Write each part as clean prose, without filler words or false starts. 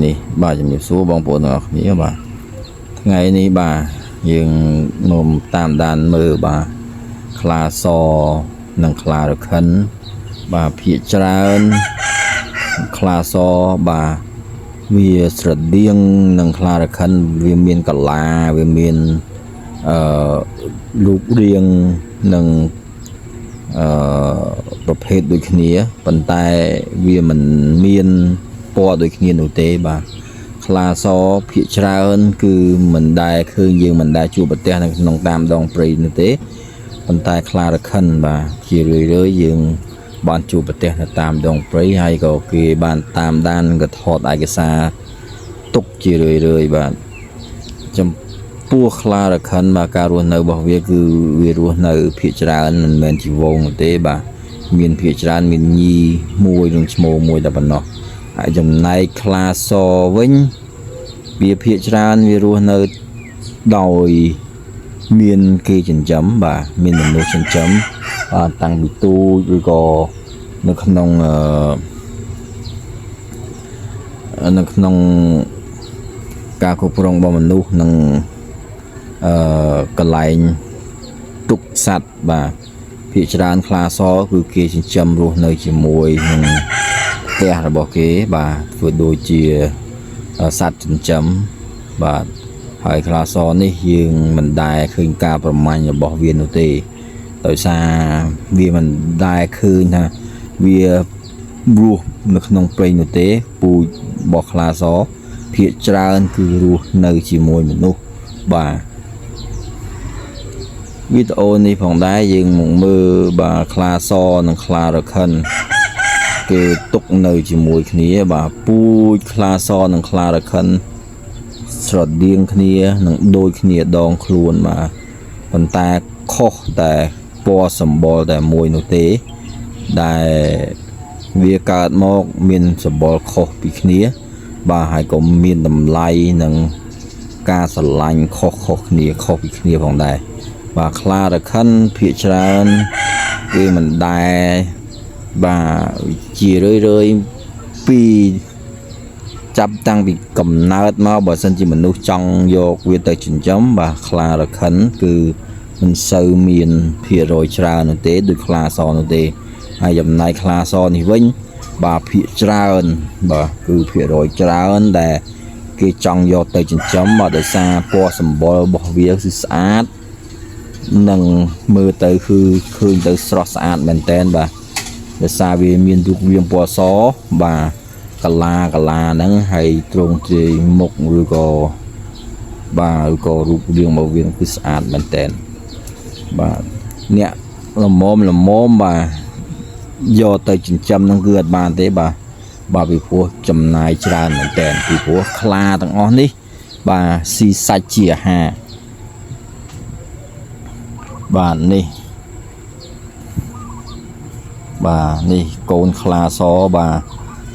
នេះបាទជំរាបសួរបងប្អូនទាំងអស់គ្នាបាទថ្ងៃនេះបាទយើងមកតាមដានមើលបាទខ្លាសនិងខ្លារខិនបាទភាកច្រើនខ្លាសបាទវាស្រដៀងនឹងខ្លារខិនវាមានកលាវាមានអឺរូបរាងនិង អឺប្រភេទដូចគ្នាប៉ុន្តែវាមិនមានពណ៌ដូចគ្នានោះទេបាទខ្លាសភាកច្រើន គឺមិនដែលឃើញយើងមិនដែលជួបប្រទះនៅក្នុងតាមដងព្រៃនោះទេប៉ុន្តែខ្លារខិនបាទជារឿយៗយើងបានជួបប្រទះនៅតាមដងព្រៃហើយក៏គេបានតាមដាននិងក៏ថតឯកសារទុកជារឿយៗបាទចំ ពោះខ្លារខិនបាទការរស់នៅរបស់វាគឺវារស់នៅភាគច្រើនមិនមែនជាវងនោះទេបាទមានភាគច្រើនមានញីមួយនិងឈ្មោលមួយតែប៉ុណ្ណោះហើយចំណែកខ្លាសវិញវាភាគច្រើនវារស់នៅដោយមានគេចិញ្ចឹមបាទមានមនុស្សចិញ្ចឹមបាទតាំងពីទូចឬក៏នៅក្នុងអឺនៅក្នុងការគ្រប់គ្រងរបស់មនុស្សនិងអឺកន្លែង ទុកសត្វបាទភាគច្រើនខ្លាសគឺគេចិញ្ចឹមរស់នៅជាមួយនឹងផ្ទះរបស់គេបាទធ្វើដូចជាសត្វចិញ្ចឹមបាទហើយខ្លាសនេះយើងមិនដែលឃើញការប្រមាញ់របស់វានោះទេដោយសារវាមិនដែលឃើញថាវារស់នៅក្នុងព្រៃនោះទេពូជរបស់ខ្លាសភាគច្រើនគឺរស់នៅជាមួយមនុស្សបាទ វីដេអូនេះផងដែរយើងមកមើលបាទខ្លាសនិងខ្លារខិនគេទុកនៅជាមួយគ្នាបាទពូជខ្លាសនិងខ្លារខិនស្រដៀងគ្នានិងដូចគ្នាដងខ្លួនបាទប៉ុន្តែខុសតែពណ៌សម្បុរតែមួយនោះទេដែលវាកើតមកមានសម្បុរខុសពីគ្នា បាទហើយក៏មានតម្លៃនិងការស្រឡាញ់ខុសៗគ្នាខុសពីគ្នាផងដែរបាទខ្លារខិនភាកច្រើនគេមិនដែលបាទជារឿយៗពីចាប់តាំងពីកំណើតមកបើសិនជាមនុស្សចង់យកវាទៅចិញ្ចឹមបាទខ្លារខិនគឺមិនសូវមានភាគរយច្រើននោះទេដូចខ្លាសនោះទេហើយចំណែកខ្លាសនេះវិញបាទភាគច្រើនបាទគឺភាគរយច្រើនដែលគេចង់យកទៅចិញ្ចឹមបាទដោយសារពណ៌សម្បុររបស់វាគឺស្អាតនិងមើលទៅគឺឃើញទៅស្រស់ស្អាតមែនតែនបាទដោយសារវាមានរូបរាងពណ៌សបាទកាឡាកាឡាហ្នឹងហើយទ្រង់ទ្រាយមុខឬក៏បាទឬក៏រូបរាងរបស់វាគឺស្អាតមែនតែនបាទអ្នកល្មមល្មមបាទយកទៅចិញ្ចឹមហ្នឹងគឺអត់បានទេបាទបាទពីព្រោះចំណាយច្រើនមែនតែនពីព្រោះខ្លាទាំងអស់នេះបាទស៊ីសាច់ជាអាហារបាទនេះបាទនេះកូនខ្លាសបាទ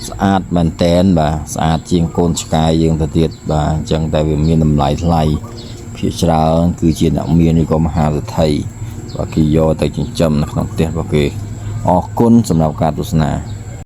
ស្អាតមែនតែនបាទស្អាតជាងកូនឆ្កែយើងទៅទៀតបាទអញ្ចឹងតែវាមានតម្លៃថ្លៃភាគច្រើនគឺជាអ្នកមានឬក៏មហាសេដ្ឋីបាទគេយកទៅចិញ្ចឹមនៅក្នុងផ្ទះរបស់គេអរគុណសម្រាប់ការទស្សនា។